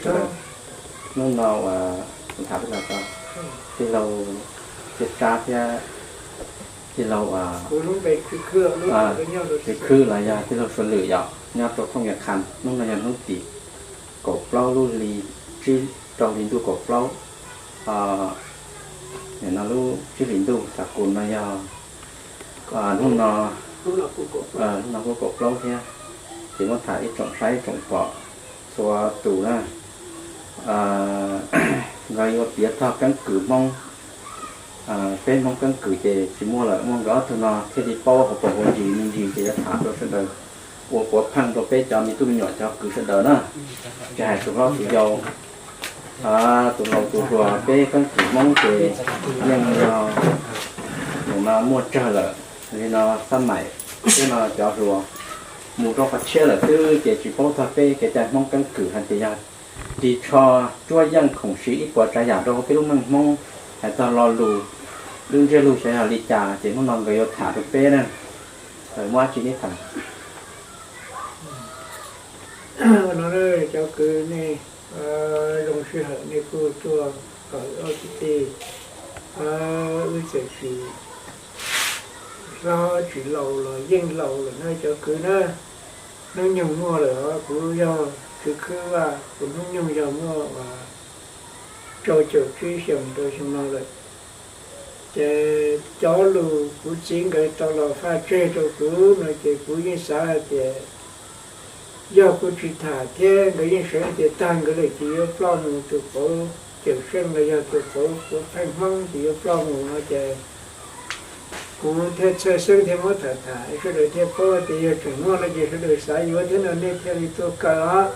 Hnub no uas kuv tham peb los tau tij laug Txiaj Tsab thiab tij laug Txiaj Khwb los yog tij laug Suav Lwm yom, nyob rau thoob Yas Khas. Hnub no yog hnub tim kaum plaub lub hli tsib rau hli ntuj kaum plaub, nim no lub tsib hlis ntuj xav kus no yog hnub no, hnub no kuj kaum plaub thiab. Ces muab tham ib tsoom saib ib tsoom pom txhua tus na, nkawd yuav piav txog keeb kwm Hmoob. Peb Hmoob keeb kwm ces tsis muaj lawm, muaj nkawd ob tug no thiaj li paub hauv paus hauv ntsis me ntsis ces yuav tham rau sawv daws ua puav pheej rau peb cov me tub me nyuam cov kwv sawv daws na. Tsis hais tus hlob tus yau, tus laus tus hluas, peb keeb kwm Hmoob ces yeej yog nim no muaj tsawg lawm li no, xab maim thiab no cov hluas mus rau qhov tshiab lawm xwb ces tsis paub txog peb kev cai Hmoob keeb kwm hais tias yog ris tsho cuab yeej khoom siv ib puas tsav yam rau hauv peb lub neej Hmoob, hais txog lo lus lub ntsiab lus xyov yog li cas ces hnub no nkawd yuav tham rau peb na. Muaj dab tsi neb tham? No cov kwv nej zoo sij hawm nej kuj tuaj kom ob kwv tij wb txawm tsis hlob tsis laus los yeej laus lawm na cov kwv na. Hnub nyoog muaj lawm os, kuv yog Tswv Khwb Vaj, kuv hnub nyoog yog muaj rau caum tsib xyoos rau xyoo no lawm. Ces cov lus kuv txiv nkawd tau los faj tseg rau kuv no ces kuv yeej xav hais tias yog kuv tsis tham thiab nkawd yeej seev tias tag nkawd lawm ces yuav ploj mus, tus qauv Cawm Seej los yog tus qauv puav pheej Hmoob ces yuav ploj mus no ces kuv thiaj txhawj xeeb thiaj muab tham tham sawv daws thiaj paub tias yog tseem muaj no ces sawv daws xav yuav thiab no nej thiaj li tuaj kaw os.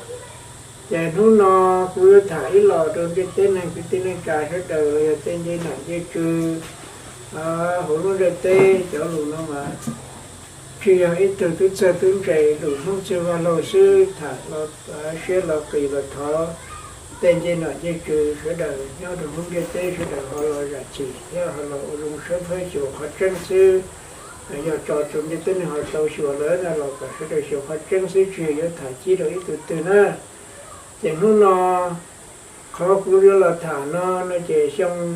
Ces hnub no kuv yuav tham ib los rau ntiaj teb neeg kwv tij neej tsa sawv daws los yog tej ncej nom ncej tswv hauv lub ntiaj teb. Cov lus no mas tsis yog ib tug tub txawg tub ntse lus Hmoob txwg vaj laug xwb, tham los siab los qis los thov tej ncej nom ncej tswv sawv daws nyob rau hauv ntiaj teb sawv daws ho los zam txim thiab ho los ua zoo sab phab xyuas qhov tseeb xwb. Yog tso rau ntiaj teb neeg ho tau xyuas lawm no los kom sawv daws xyuas qhov tseeb xwb, tsis yog yuav tham cib rau ib tug twg na. Ces hnub no qhov kuv yuav los tham no no ces xyoo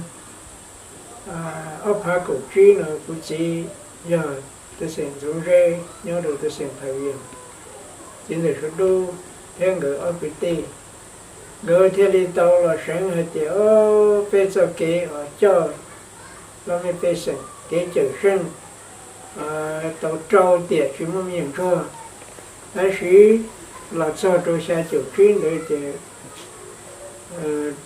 ob phav kaum tsib no kuv txiv yog tus xeem Ntxoov Zeb nyob rau tus xeem Phav Vias, txiv ntxawm Suav Dub thiab nkawd ob kwv tij, nkawd thiaj li tau los seev hais tias peb txoj kev uas coj los mej pej xeem kev cawm seej tau rau tiam tsis muaj me nyuam ntsuag. Tab sis los txog rau xya caum tsib ntawd ces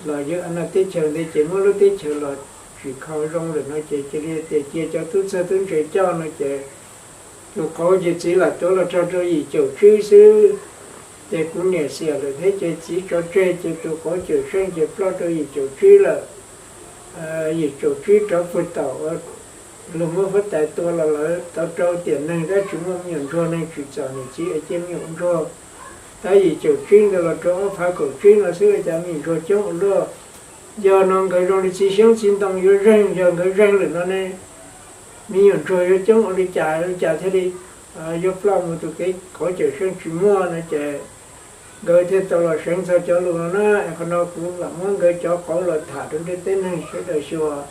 los yog no teb chaws ntawd ces muab lub teb chaws los tsis kho zoo lawm no ces cia li tias cia cov tub txawg tub ntse coj no ces tus qauv ces txiv lam tuav los txog rau yim caum tsib xwb. Ces kuv niam xiam lawm thiab ces txiv tso tseg ces tus qauv Cawm Seej ces ploj rau yim caum tsib lawm. Yim caum tsib rov puag tom uas luag muab huab tais tua los lawm tau rau tiam neeg tab tsis muaj me nyuam ntsuag, neeg tsim txom niam txiv es cia me nyuam ntsuag. Tab yim caum tsib ntawd los rau ob phav kaum tsib no xwb cas me nyuam ntsuag coob ua luaj. Yog no nkawd zoo li txiv xyoob txiv ntoo yuav zeeg, yog nkawd zeeg lawm no ne me nyuam ntsuag yuav coob ua li cas, ua li cas thiaj li yuav ploj mus tus kev qauv Cawm Seej tsis muaj no ces nkawd thiaj tau los seev txog cov lus no na. Es qhov no kuv lam muab nkawd cov qauv los tham rau ntiaj teb neeg sawv daws xyuas.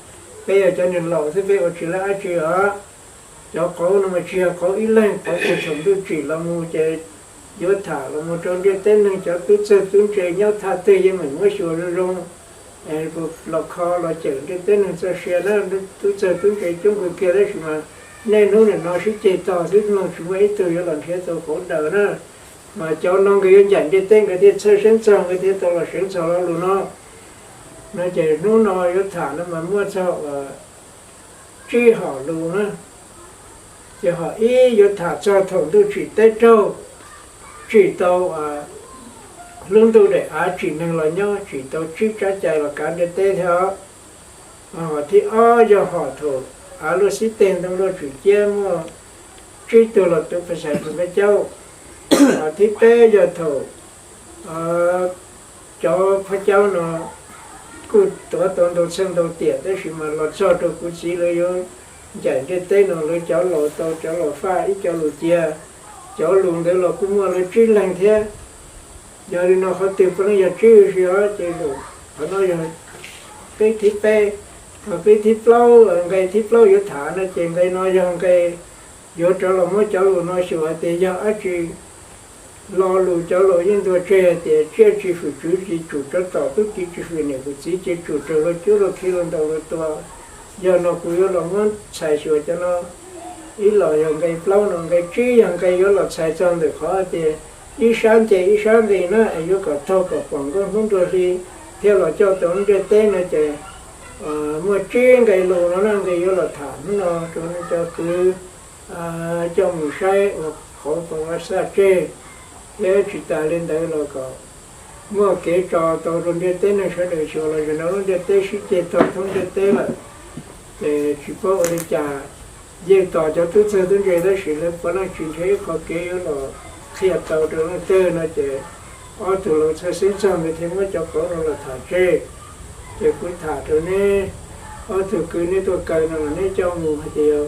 Peb yog cov neeg laus xwb peb ua tsis lab dab tsi os. Cov qauv no mas tsis yog qauv ib leeg, qauv txhua thaum ntuj tsim los mus ces yuav tham los mus rau ntiaj teb neeg cov tub txawg tub ntse nyob thaj twg yeej meem muab xyuas zoo zoo los kho los cawm ntiaj teb neeg txoj sia na. Tub txawg tub ntse coob kawg kiag tab sis mas niaj hnub nim no sib ceg tog xwb, mloog tsis muaj ib tug yuav los nrhiav tau qauv daws na. Mas cov no nkawd yuav ncaim ntiaj teb nkawd thiaj txhawj seeb txog, nkawd thiaj tau los seev txog lo lus no. No ces hnub no yuav tham no mas muaj txog uas tsib hom lus na. Ces hom ib yuav tham txog thaum ntuj tsim teb raug, tsim tau lub ntuj daim av tsim neeg los nyob, tsim tau tsib tsab cai los kav ntiaj teb thiab os. Hom thib ob yog hom thaum av luaj xib teg ntoo luaj tsim ciab muaj tsib tug los tuv pha xais pha peb caug. Hom thib peb yog thaum cov pha caub no kuj tuav tau ntau txheej ntau tiam tab sis mas los txog rau kuv txiv lawv yuav ncaim ntiaj teb no lawv cov laus tau cov laus faj ib co lus cia. Cov lus ntawd los kuj muaj lawv tsib leeg thiab. Yog li no qhov twg puav leej yog tsib huv si os, ces zaum qhov no yog qib thib peb. Qhov qib thib plaub, nqe thib plaub yuav tham no ces nqe no yog nqe yuav rov los muab cov lus no xyuas hais tias yog dab tsi lo lus cov laus yeej ntuas tseg hais tias tsiaj tsis fwm tswv ces tsum rov tom, tub ki tsis fwm niam fwm txiv ces tsum raug luag cuab luag khi luag ntaus luag tua. Yog no kuv yuav los muab txhais xyuas cov no ib los yog nqe plaub no, nqe tsib yog nqe yuav los txhais txog ntawm qhov tias ib sab nce ib sab nqis na es yuav kom taug kom pom nkauj hnub nruag hli thiaj los coj tau lub ntiaj teb no ces muaj tsib nqe lus no na nqe yuav los tham hnub no rau nej cov kwv coj mus saib ua qauv tau xaj tseg, thiab tsis tas li ntawd los kom muaj kev tso tau rau ntiaj teb neeg sawv daws xyuas los zaum no lub ntiaj teb sib ceg tag thoob ntiaj teb lawm, ces tsis paub ua li cas. Yeej tos cov tub txawg tub ntse tab sis lawv puav leej tsis nrhiav ib qho kev yuav los qhia tau rau leej twg no ces ob tug laus txhawj xeeb txog ntawd thiaj muab cov qauv no los tham tseg. Ces kuv tham rau neb ob tug kwv neb tuaj kaw no los neb coj mus hais tias yog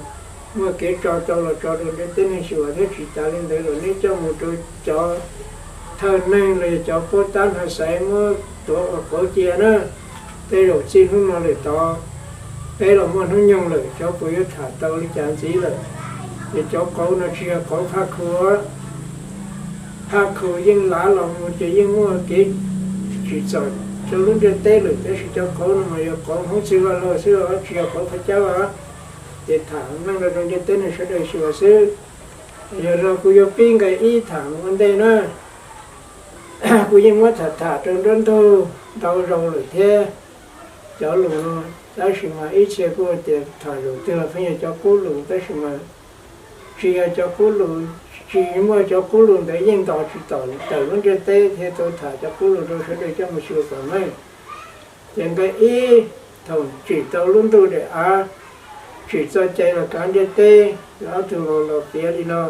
muaj kev tso tau los tso rau ntiaj teb neeg xyuas thiab tsis tas li ntawd los neb coj mus rau cov thawj neeg los yog cov pab tab hnav xaiv muab tuav ua qauv cia na. Tej zaum txij hnub no lawm tod peb los muaj hnub nyoog lawm cov puas yuav tham tau li cas ntxiv lawm. Ces cov qauv no tsis yog qauv phaj khu, phaj khu yeej lav los mus ces yeej muaj kev tsim txom rau lub ntiaj teb lawm tab sis cov qauv no mas yog qauv Hmoob txwj vaj laug xwb os tsis yog qauv phaj cab os. Ces tham meej rau rau ntiaj teb neeg sawv daws xyuas xwb. Yog no kuv yuav pib nqe ib tham mus ua ntej na. Kuv yeej muab tham tham rau nruab ntug ntau zaus lawm thiab cov lus no, tab sis mas ib txhia kuj tias tham zaum twg los pheej yog cov qub lus tab sis mas tsis yog cov qub lus, tsis muaj cov qub lus ntawd yeej nto tsis tawm lub ntiaj teb thiab tau tham cov qub lus rau sawv daws coj mus xyuas kom meej. Ces nqe ib, thaum tsim tau lub ntuj daim av, tsim txoj cai los kav ntiaj teb, ob tug laus los piav li no.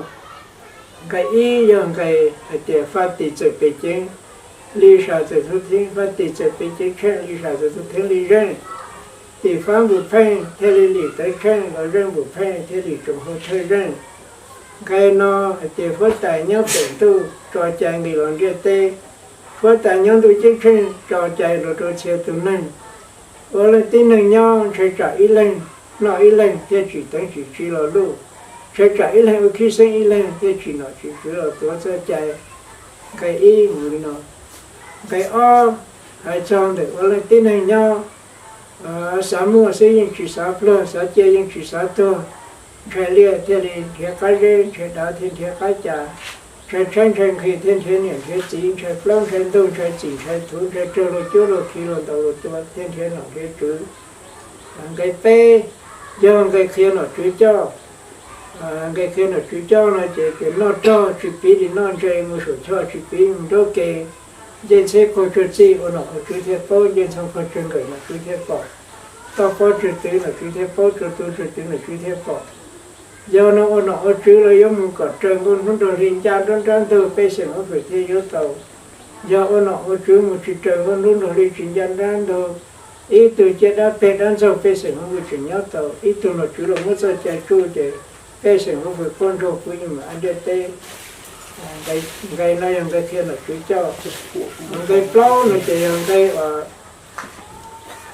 Nqe ib yog nqe hais tias faj tim txawm pes ceev, li sam txawm tub theeb, faj tim txawm pes ceev tsheej, li sam txawm tub theeb li zeej. Tim fab npus pheej thiaj li lim tawv tsheej, los zeej npus pheej thiaj li tsoom hau thawj zeej. Nqe no hais tias huab tais nyob pem ntuj tso cai nqis los ntiaj teb, huab tais nyob ntuj ceeb tsheej tso cai los rau txhia tus neeg. Ua leej tib neeg nyob ntshe tsam ib leeg noj ib leeg thiaj tsim teev tsim tsi los luj, ntshe tsam ib leeg ua khib xeeb ib leeg thiaj tsim nom tsim tswv los tuav txoj cai. Nqe ib mus li no. Nqe ob, hais txog ntawm ua leej tib neeg nyob, xav muaj xwb yeej tsis xav pluag, xav cia yeej tsis xav tuag. Ntshai liaj thiaj li nrhiav qab zeb, ntshai dav thiaj nrhiav qab cas, ntshai tshaib ntshai nqhis thiaj nrhiav niam nrhiav txiv, ntshai plaub ntshai ntug, ntshai txim ntshai thuv, ntshai raug luag cuab luag khi luag ntaus luag tua thiaj nrhiav nom nrhiav tswv. Nqe peb, yog nqe qhia nom tswv coj. Nqe qhia nom tswv coj no ces tias noj rog tsis piv li noj ntse, mus saum choj tsis piv mus nraub ke, ncej ntxheb qaug tsuag txij ua nom ua tswv thiaj paub, ncej ntxhoo qaug tsuag nkawm nom tswv thiaj pom, toj pob tsuag twv nom tswv thiaj paub, tsuag tu tsuag twv nom tswv thiaj pom. Yog no ua nom ua tswv los yuav mus kom raws nkauj hnub nraug hli ncaj nruab nrab ntug pej xeem huv fwm thiaj yuav tau. Yog ua nom ua tswv mus tsis raws nkauj hnub nraug hli tsis ncaj nruab nrab ntug, ib tug ciaj dab peg dab ntxaug pej xeem huv fwm tseem nyob tau, ib tug nom tswv los muab txoj cai tsuj ces pej xeem huv fwm quaj ntsuag puv ywg mam ntiaj teb. Nqe no yog nqe qhia nom tswv coj. Nqe plaub no ces yog nqe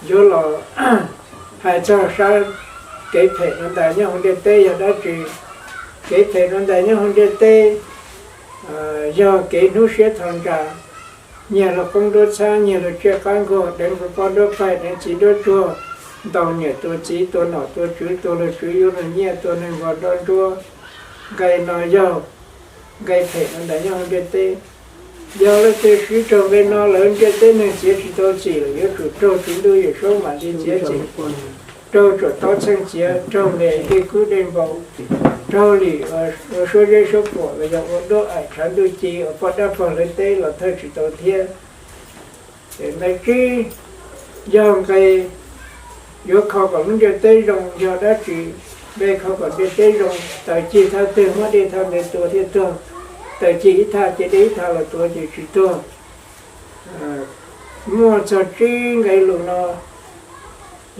yuav los hais txog sab kev phem no ntais nyob hauv ntiaj teb yog dab tsi. Kev phem no ntais nyob hauv ntiaj teb yog kev hnub siab tho ntsa, nyiag luag qoob nruab txhab, nyiag luag tsiaj qab nkuaj, deev luag poj nruab qaig, deev txiv nruab tsuag, ntaus niam tua txiv, tua nom tua tswv, tua luag tswv yuav luag nyiaj, tua neeg npog nruab ntsuab. Nqe no yog nqe phem no ntais nyob hauv ntiaj teb. Yog leej twg siv raug nqe no lawm ntiaj teb neeg txiav tsis tau txim lawm, yuav tsum raug Tswv Ntuj Yawm Saub mam li txiav txim, raug tsuam tob txheej txiav, raug nqes dej kub dej npau, raug lim ua suab zeb suab puam los yog ua duab aim tshav ntuj ci uas poj dab pog lawv teb los thawj tsis tau thiab. Ces nqe tsib yog nqe yuav kho kom lub ntiaj teb zoo yog dab tsi? Nqe kho kom ntiaj teb zoo, tawm cig thaj twg muab dej thaj ntawd tua thiaj tuag, tawm cig ib thaj ces dej ib thaj los tuav ces tsis tuag. Muaj txog tsib nqe lus no,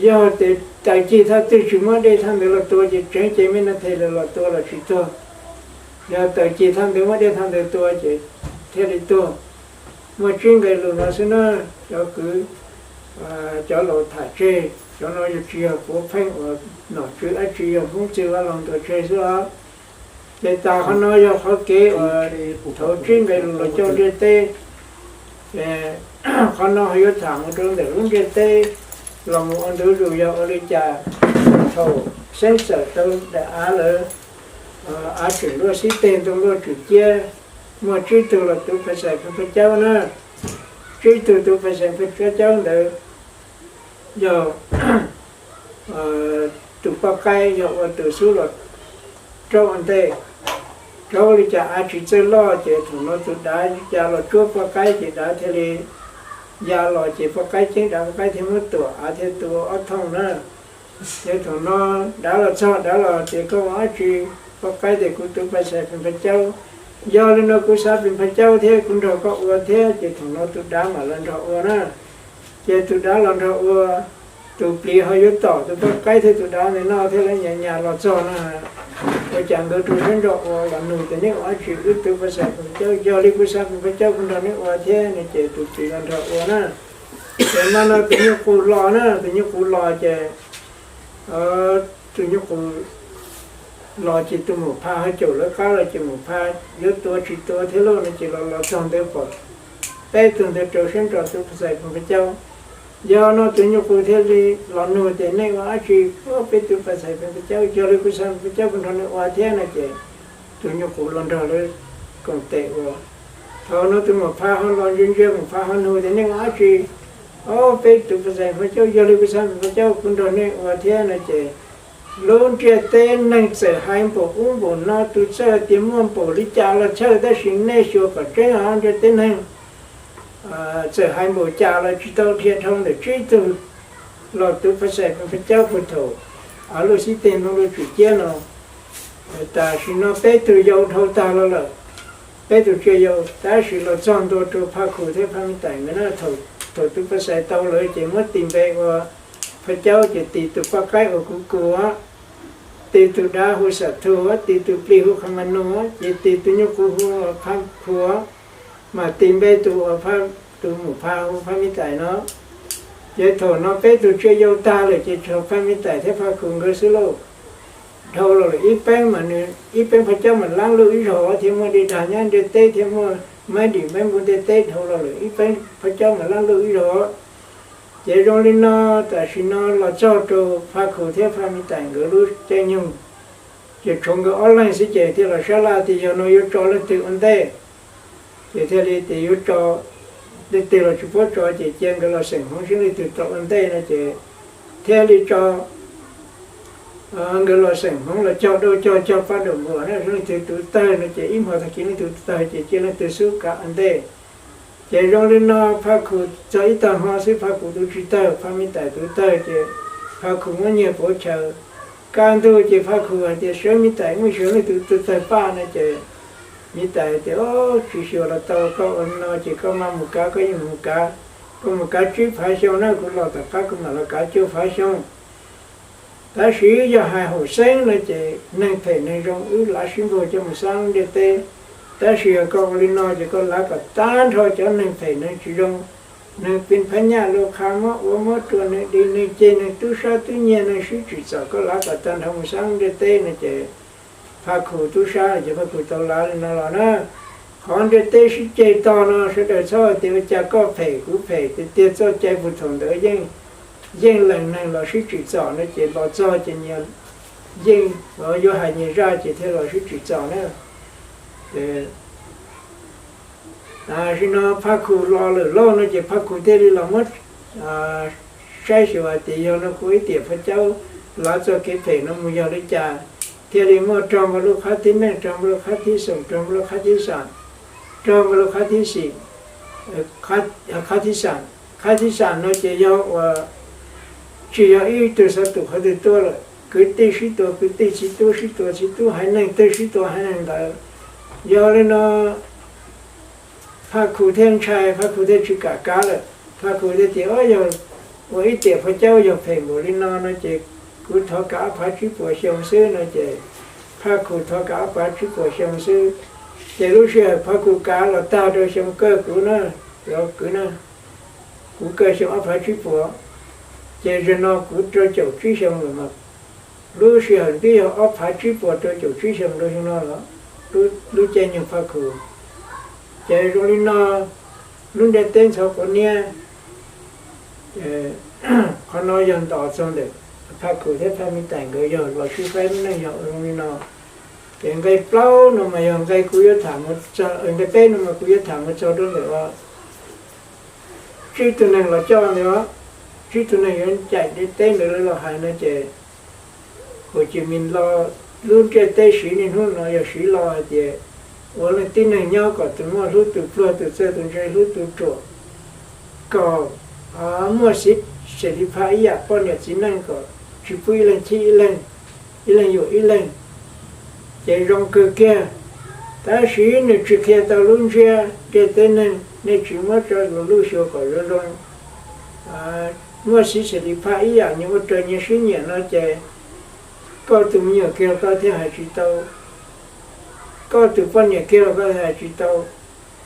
yog tias tawm cig thaj twg tsis muab dej thaj ntawd los tua ces tseev ces me no them lawm los tua los tsis tuag. Yog tawm cig thaj ntawd muab dej thaj ntawd tua ces thiaj li tuag. Muaj tsib nqe lus no xwb na, cov kwv, cov laus tham tseg, cov no yog tsis yog puav pheej uas nom tswv dab tsi, yog Hmoob txwj vaj loog tuaj tseg xwb os. Ces tas qhov no yog qhov kev uas thaum tsib nqe lus los coj ntiaj teb, ces qhov no ho yuav tham mus rau ntawm lub ntiaj teb los mus ua ntu zus yog ua li cas. Thaum xeeb txawm tau daim av lawm, av tseem luaj xib teg ntoo luaj tswm ciab, muaj tsib tug los tuv phas xais phaj caub na. Tsib tug tuv phas xais phaj caub ntawd yog tus poj qaib yog ua tus xub los raub ua ntej. Raub li cas av tsis txawj loj ces thaum no tus dav ya los tsuab poj qaib ces dav thiaj li ya los ces poj qaib ceeb dav, poj qaib thiaj muab tuam av thiaj tu ob thooj na. Ces thaum no dav los txog, dav los tias koj ua dab tsi? Poj qaib tias kuv tuv phas xais phaj caub. Yog li no kuv xav phaj caub thiab kuv nrog koj ua thiab. Ces thaum no tus dav mam los nrog ua na. Ces tus dav los nrog ua, tus plis ho yuav tom tus poj qaib thiab tus dav ntawm no thiab lawv nyas nyas los txog no. Ua cas nkawd rau siab ntso ua los nug tias neb ua dab tsi? Wb tuv phas xais phaj caub. Yog li kuv xav phaj caub kuv nrog neb ua thiab no ces tus plis los nrog ua na. Ces mas no tus nyuj qus los na, tus nyuj qus los ces tus nyuj qus los ces tus maum pha ho caum lawv qab los ces maum pha yuav tua tsis tua thiab lauj no ces los los txog ntawd pom peb tug ntawd rau siab ntso tuv phas xais phaj caub. Yog no tus nyuj qus thiaj li los nug tias nej ua dab tsi? Peb tuv phas xais phaj caub. Yog li kuv xav phaj caub kuv nrog nej ua thiab no ces tus nyuj qus los nrog lawv koom tes ua. Thaum no tus maum pha ho los ntsia ntsia, maum pha ho nug tias nej ua dab tsi? Ob peb tuv phas xais phaj caub. Yog li kuv xav phaj caub kuv nrog nej ua thiab no ces lub ntiaj teb neeg txawm hais npaum ub npaum no, tus txawj tias muaj npaum li cas los txhawj, tab sis nej xyuas kom tseeb os ntiaj teb neeg. Txawm hais npaum cas los tsis tau dhia dhau ntawm tsib tug los tuv phas xais phaj caub puag thaum av luaj xib teg ntoo luaj tswm ciab no. Tam sim no peb tug yau dhau tag los lawm, peb tug tsiaj yau, tab sis los txog ntua rau Phaj Khum thiab Phaj Me Tais nkawd na. Thaum tuv phas xais tau lawm ces muab tis npe ua Phaj Caub, ces tis tus poj qaib ua Kuv Kus, tis tus dav hu Xam Thus, tis tus plis hu Qha Ma Nus, ces tis tus nyuj qus hu Phaj Khum, mas tis npe tus ua, tus maum pha hu Phaj Me Tais no. Ces thaum no peb tug tsiaj yau tag lawm ces tshuav Phaj Me Tais thiab Phaj Khum nkawd xwb lauj. Dhau los lawm ib peeb mas nws ib peeb Phaj Caub mas lab luj ib zaug thiab muaj dej dag nyob ntiaj teb thiab muaj maib dim maib npu ntiaj teb, dhau los lawm ib peeb Phaj Caub mas lab luj ib zaug. Ces zoo li no, tam sim no los txog rau Phaj Khum thiab Phaj Me Tais nkawd lub caij nyoog, ces tshuav nkawd ob leeg xwb ces thiaj los sab laj tias yog no yuav tso leej twg ua ntej. Ces thiaj li tias yuav tso, leej twg los tsis paub tso ces cia nkawd los xeem hmoov seb leej twg tau ua ntej no ces thiaj li tso nkawd los xeem hmoov los cog dau cog cog paj daum npuas na, leej twg tus tawg no ces ib hmo tag kis leej twg tus tawg ces cia leej twg xub kav ua ntej. Ces zoo li no Phaj Khum txog ib tag hmo xwb Phaj Khum tus tsis tawg, Phaj Me Tais tus tawg ces Phaj Khum muab nyiag puav chaw. Kaj ntug ces Phaj Khum hais tias sawv Me Tais, muaj xyuas leej twg tus tawg paj no ces Me Tais tias tsis xyuas los tau, koj ua no ces koj mam mus kav, koj yeej mus kav, koj mus kav tsib phav xyoo na, kuv los tom qab kuv mam los kav cuaj phav xyoo. Tab sis yog hais haum xeeb no ces neeg phem neeg zoo wb lav sib npuag coj mus xab ntiaj teb. Tab sis yog koj ua li no ces koj lav kom tag nrho cov neeg phem neeg tsis zoo, neeg pin phab nyaj lus qha, muab ua muab rua, neeg di neeg ceg, neeg tub sab tub nyiag, neeg sib tsim txom, koj lav kom tag nrho mus xab ntiaj teb no ces Phaj Khum tub sab ces Phaj Khum tau lav li no los na. Qhov ntiaj teb sib ceg tog no sawv daws txhob tias ua cas koj phem kuv phem, tiag tiag txoj cai puag thaum ntawd yeej, yeej lees neeg los sib tsim txom no ces los txog ces nyias yeej yuav hais nyias zaj ces thiaj los sib tsim txom na. Tam sim no Phaj Khum los lawm lauj no ces Phaj Khum thiaj li los muab saib xyuas hais tias yog no kuv ib tiam Phaj Caub lav txoj kev phem no mus yog li cas, thiaj li muaj rog npa lub qhab thib neej, rog npa lub qhab thib xoom, rog npa lub qhab thib xam, rog npa lub qhab thib xim, qhab thib xam. Qhab thib xam no ces yog uas tsis yog ib tug xov tus qhov twg tuaj lawm, kwv tij sib tua kwv tij, txiv tub sib tua txiv tub, haiv neeg twg sib tua haiv neeg ntawd. Yog li no Phaj Khum thiaj ntshai, Phaj Khum thiaj tsis kam kav lawm. Phaj Khum thiaj tias, yog ua ib tiam Phaj Caub yog phem npaum li no no ces kuv thov kav ob phav tsib puas xyoo xwb no ces Phaj Khum thov kav ob phav tsib puas xyoo xwb. Ces lub sij hawm Phaj Khum kav los tag rau xyoo kawg kuv na, Kwv na, kuv kaw xyoo ob phav tsib puas, ces zaum no kuv rau caum tsib xyoo lawm mas, lub sij hawm twb yog ob phav tsib puas rau caum tsib xyoo rau xyoo no los, lub caij nyoog Phaj Khuv. Ces zoo li no, lub ntiaj teb ntxhov quav niab, qhov no yog nto txog ntawm Phaj Khuv thiab Phaj Me Tais nkawd yog los sib faib lub neej yog zoo li no. Ces nqe plaub no mas yog nqe kuv yuav tham mus txog, nqe peb no mas kuv yuav tham mus txog rau ntawm tsib tug neeg los coj ntawd, tsib tug neeg yuav ncaim ntiaj teb ntawd los hais no ces Hồ Chí Minh los lub ntiaj teb siv niaj hnub no yog siv los hais tias ua leej tib neeg nyob kom tus muaj hlub tus pluag, tus txawj tus ntse hlub tus ruam, kom muaj xiv xes li phaj ib yam poj niam txiv neej, kom tsis pub ib leeg chim ib leeg, ib leeg yuam ib leeg, ces zoo kawg kiag. Tab sis nws tsis qhia tau lub ntsiab ntiaj teb neeg, nej tsis muab tso los luj xyuas kom zoo zoo, muaj xiv xes li phaj ib yam nyias ua raws nyias siab nyiam no ces koj tus me nyuam kiag los koj thiaj hais tsis tau, koj tus poj niam kiag los koj thiaj hais tsis tau.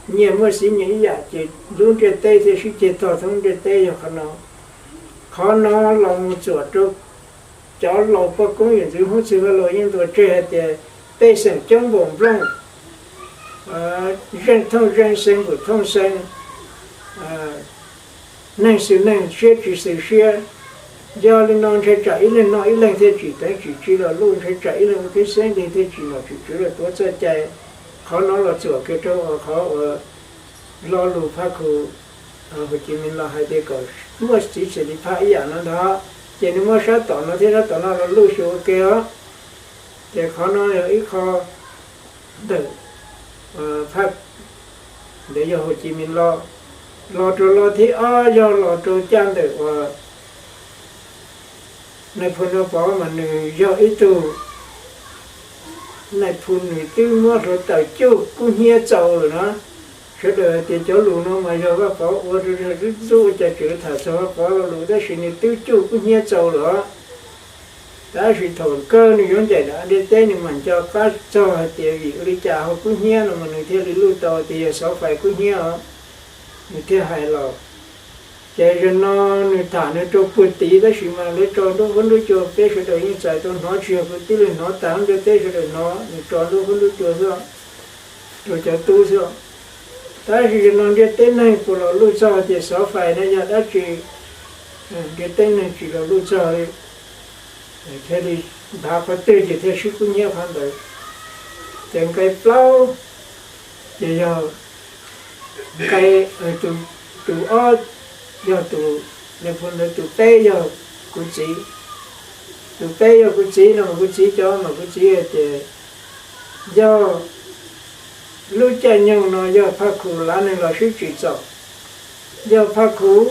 Nyias muaj xiv nyias ib yam ces lub ntiaj teb thiaj sib ceg tog thoob ntiaj teb yog qhov no. Qhov no los mus txuam rau cov laus poj koob yawm ntxwv Hmoob Txwj Vaj Lus yeej ntuas tseg hais tias pej xeem coob npaum nplooj, zeej thooj zeej, xeev npaum thooj xeev, neeg xwm neeg, siab tsis xwm siab. Yog li no ntshe tsam ib leeg noj ib leeg thiaj tsim teev tsim tsi los luj, ntshe tsam ib leeg ua kev xeeb nteg thiaj tsim nom tsim tswv los tuav txoj cai. Qhov no los txuam kiag rau qhov uas lo lus Phaj Khuv, Hồ Chí Minh los hais tias kom muaj xiv xes li phaj ib yam no ntag, ces nws muab sab tom no thiab sab tom no los luj xyuas ua ke os. Ces qhov no yog ib qho ntawm phaj, ntawd yog Hồ Chí Minh los. Los rau lo thib ob yog los rau caj ntawm uas Nais Phoo Npov mas nws yog ib tug nais phoo, nws twb muab hluav taws cuj kub hnyiab txaus lawm na. Sawv daws hais tias cov lus no mas yog Vaj Pov ua rau, ntxub ua cas tseem tham txog Vaj Pov lo lus, tab sis nws twb cuj kub hnyiab txaus lawm os. Tab sis thaum kawg nws yuav ncaim nram ntiaj teb nws mam nco qab txog hais tias vim ua li cas ho kub hnyiab no mas nws thiaj li luj tau tias yog xov fais kub hnyiab os, nws thiaj hais los. Ces zaum no nws tham nws rau puag tid tab sis mas lawv tso nruab huab nruab cua peb sawv daws yeej txais tau hnov, tsis yog kuv tib leeg hnov, tas ntiaj teb sawv daws hnov nws tso nruab huab nruab cua xwb, rau cov tub xwb. Tab sis zaum no ntiaj teb neeg puas los luj txog tias xov fais no yog dab tsi, ntiaj teb neeg tsis los luj txog li, thiaj li nphav qhov twg ces thiaj sib kub hnyiab qhov ntawd. Ces nqe plaub ces yog nqe, tus ob yog tus, nais phoo ntawd, tus peb yog kuv txiv. Tus peb yog kuv txiv no mas kuv txiv cov mas kuv txiv hais tias yog lub caij nyoog no yog Phaj Khuv lav neeg los sib tsim txom, yog Phaj Khuv